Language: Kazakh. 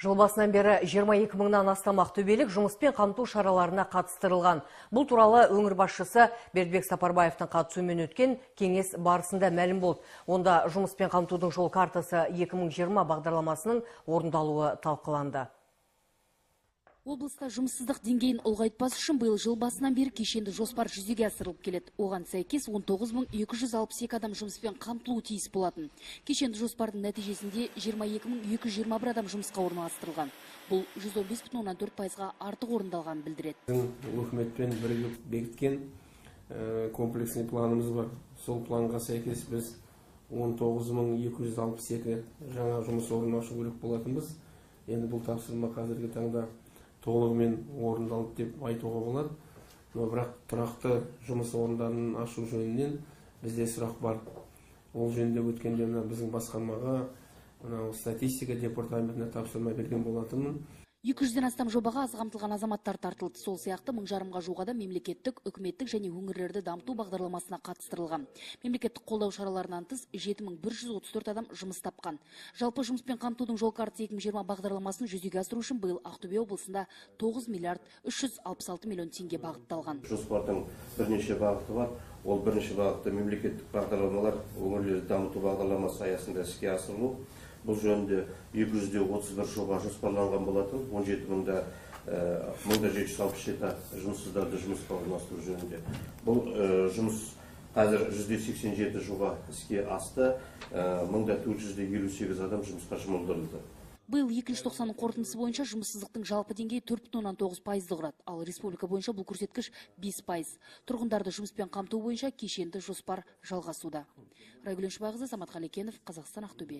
Жыл басынан бері 22 мыңнан астам ақтөбелік жұмыспен қамту шараларына қатыстырылған. Бұл туралы өңір басшысы Бердібек Сапарбаевтың қатысуымен өткен кеңес барысында мәлім болды. Онда жұмыспен қамтудың жол картасы 2020 бағдарламасының орындалуы талқыланды. Облыста жұмыссыздық деңгейін ұлғайтпас үшін биыл жыл басынан бері кешенді жоспар жүзеге асырылып келеді. Оған сәйкес 19 262 адам жұмыспен қамтылуы тиіс болатын. Кешенді жоспардың нәтижесінде 22 221 адам жұмысқа орналастырылған. Бұл 115,4%-ға артық орындалғанын білдіреді. Біздің үкіметпен бірігіп бекіткен комплексный планымыз бар. Сол планға сәйкес біз 19 262 жаңа жұмыс орнын ашу керек болатынбыз. Енді бұл тапсырма қазіргі таңда толығымен орындалды деп айтуға болады, но бірақ тұрақты жұмыс орындарын ашу жөнінен бізде сұрақ бар. Ол жөнінде өткенде мына біздің басқармаға, мынау статистика департаментіне тапсырма берген болатынмын. 200-ден астам жобаға аз қамтылған азаматтар тартылды. Сол сияқты 1500-ға жуық адам мемлекеттік, үкіметтік және өңірлерді дамыту бағдарламасына қатыстырылған. Мемлекеттік қолдау шараларынан тыс 7134 адам жұмыс тапқан. Жалпы, жұмыспен қамтудың жол картасы 2020 бағдарламасын жүзеге асыру үшін биыл Ақтөбе облысында 9 миллиард 366 миллион теңге бағытталған. Жоспардың бірнеше бағыты бар. Ол бірінші бағыты – мемлекеттік бағдарламалар, өңірлерді дамыту бағдарламасы аясында іске асырылу. Бұл жөнінде 231 жоба жоспарланған болатын, 17 мыңда 767 жұмыссыздарды жұмысқа орналастыру жөнінде. Бұл жұмыс қазір 87% жоба іске асты, 1458 адам жұмысқа жұмылдырылды. Биыл екінші тоқсанның қорытындысы бойынша жұмыссыздықтың жалпы деңгейі 4,9%-ды құрады. Ал республика бойынша бұл көрсеткіш 5%. Тұрғындарды жұмыспен қамту бойынша кешенді жоспар жалғасуда. Райгүл Шыбайқызы, Самат Қалекенов, Қазақстан, Ақтөбе.